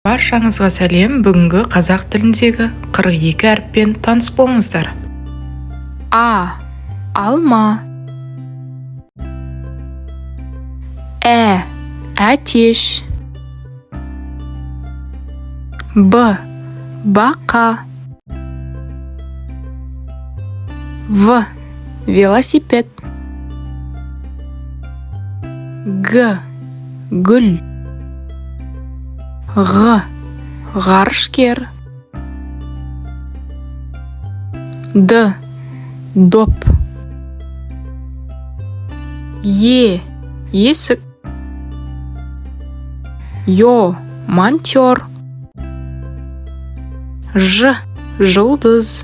Баршаңызға сәлем! Бүгінгі қазақ тіліндегі 42 әріппен таныс болыңыздар. А, алма. Ә, әтеш. Б, бақа. В, велосипед. Г, гүл. Ғ, ғарышкер. Д, доп. Е, есік. Ё, монтер. Ж, жұлдыз.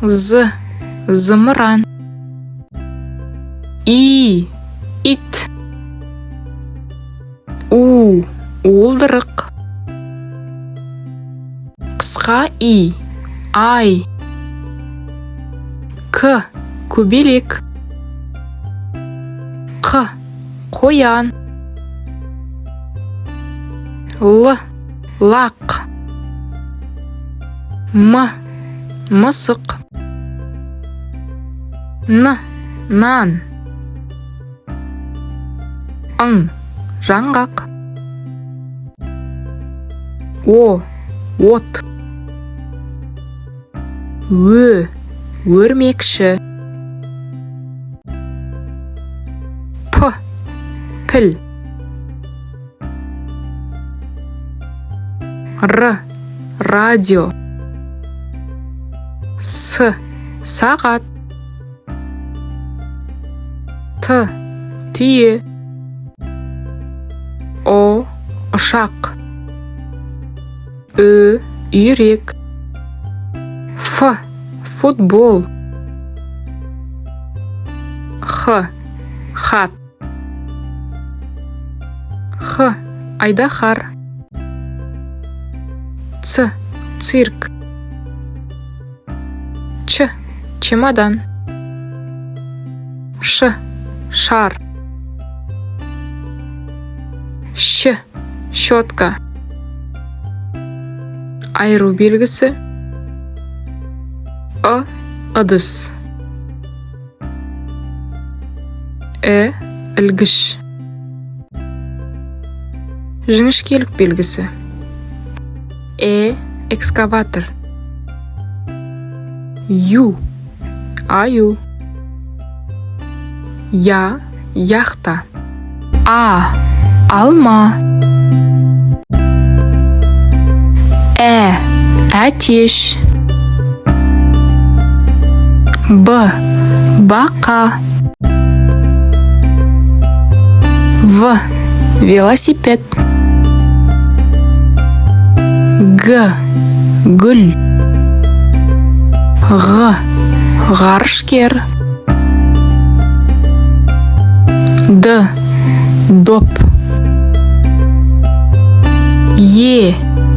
З, зымыран. И, ит. У, уылдырық. Қысқа и, ай. К, көбелек. Қ, қоян. Л, лақ. М, мысық. Н, нан. Ң, жаңғақ. О, от. Ө, өрмекші. П, піл. Р, радио. С, сағат. Т, түйе. О, ұшақ. Ү, үйрек. Ф, футбол. Х, хат. Х, айдаһар. Ц, цирк. Ч, чемодан. Ш, шар. Щ, щетка. Айыру белгісі. Ы, ыдыс. І, ілгіш. Жіңішкелік белгісі. Э, экскаватор. Ю, аю. Я, яхта. А, алма. Ә, әтеш. Б, бақа. В, велосипед. Г, гүл. Ғ, ғарышкер. Д, доп. Е,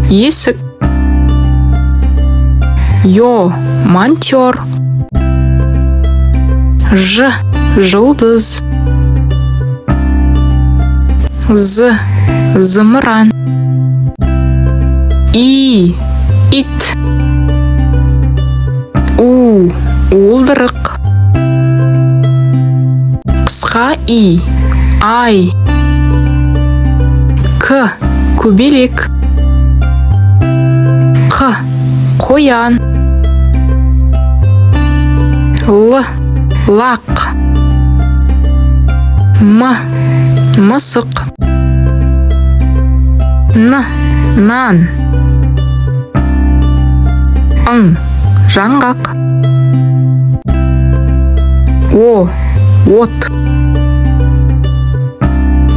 есік. Ё, монтер. Ж, жұлдыз. З, зымыран. И, ит. У, уылдырық. Қысқа и, ай. К, көбелек. Қ, қоян. Л, лақ. М, мысық. Н, нан. Ң, жаңғақ. О, от.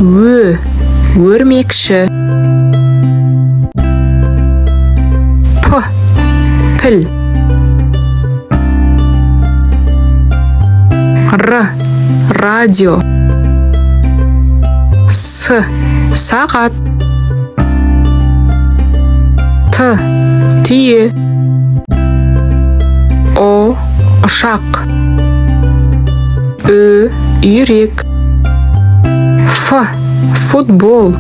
Ө, өрмекші. П, піл. Р, радио. С, сағат. Т, түйе. О, ұшақ. Ү, үйрек. Ф, футбол.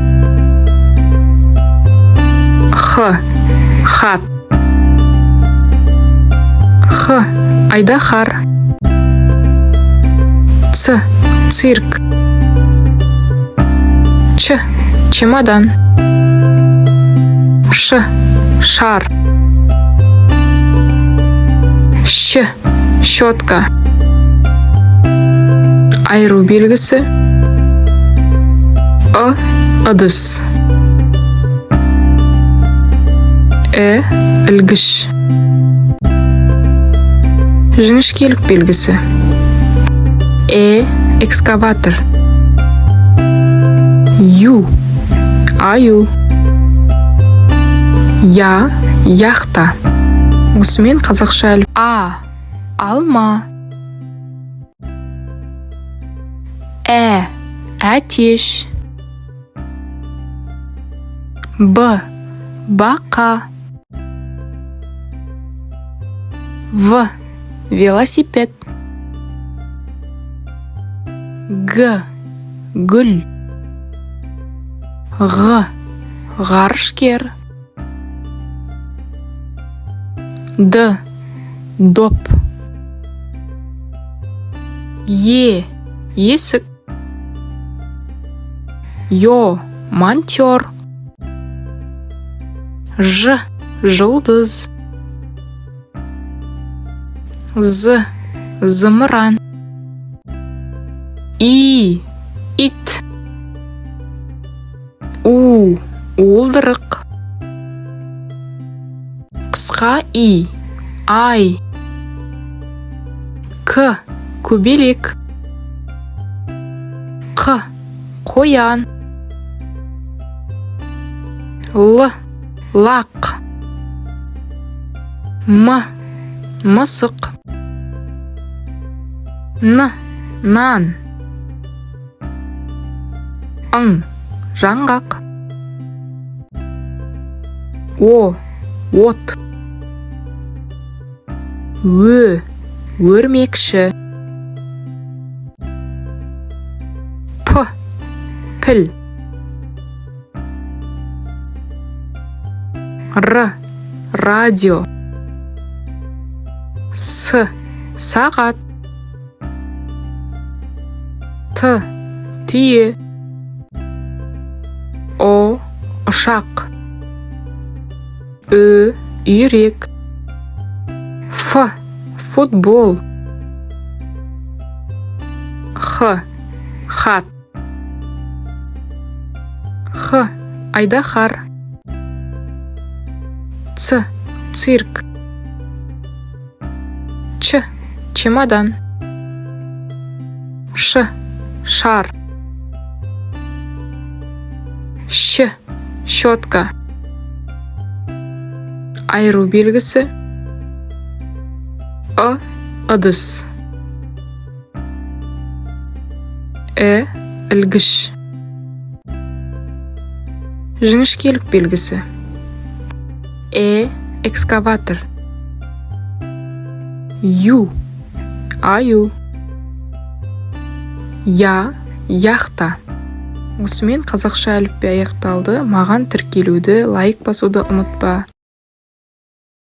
Х, хат. Х, айдаһар. Ц, цирк. Ч, чемодан. Ш, шар. Щ, щетка. Айыру белгісі. Ы, ыдыс. І, ілгіш. Жіңішкелік белгісі. Э, экскаватор. Ю, аю. Я, яхта. Осымен қазақша әліп. А, алма. Ә, әтеш. Б, бақа. В, велосипед. Г, гүл. Ғ, ғарышкер. Д, доп. Е, есік. Ё, монтер. Ж, жұлдыз. З, зымыран. И, ит. У, уылдырық. Қысқа и, ай. К, көбелек. Қ, қоян. Л, лақ. М, мысық. Н, нан. Ң, жаңғақ. О, от. Ө, өрмекші. П, піл. Р, радио. С, сағат. Т, түйе. О, ұшақ. Ү, үйрек. Ф, футбол. Х, хат. Х, айдаһар. Ц, цирк. Ч, чемодан. Ш, шар. Щ, щетка. Айыру белгісі. Ы, ыдыс. І, ілгіш. Жіңішкелік белгісі. Э, экскаватор. Ю, аю. Я, яхта. Осымен қазақша әліппе аяқталды. Маған тіркелуді, лайк басуды ұмытпа.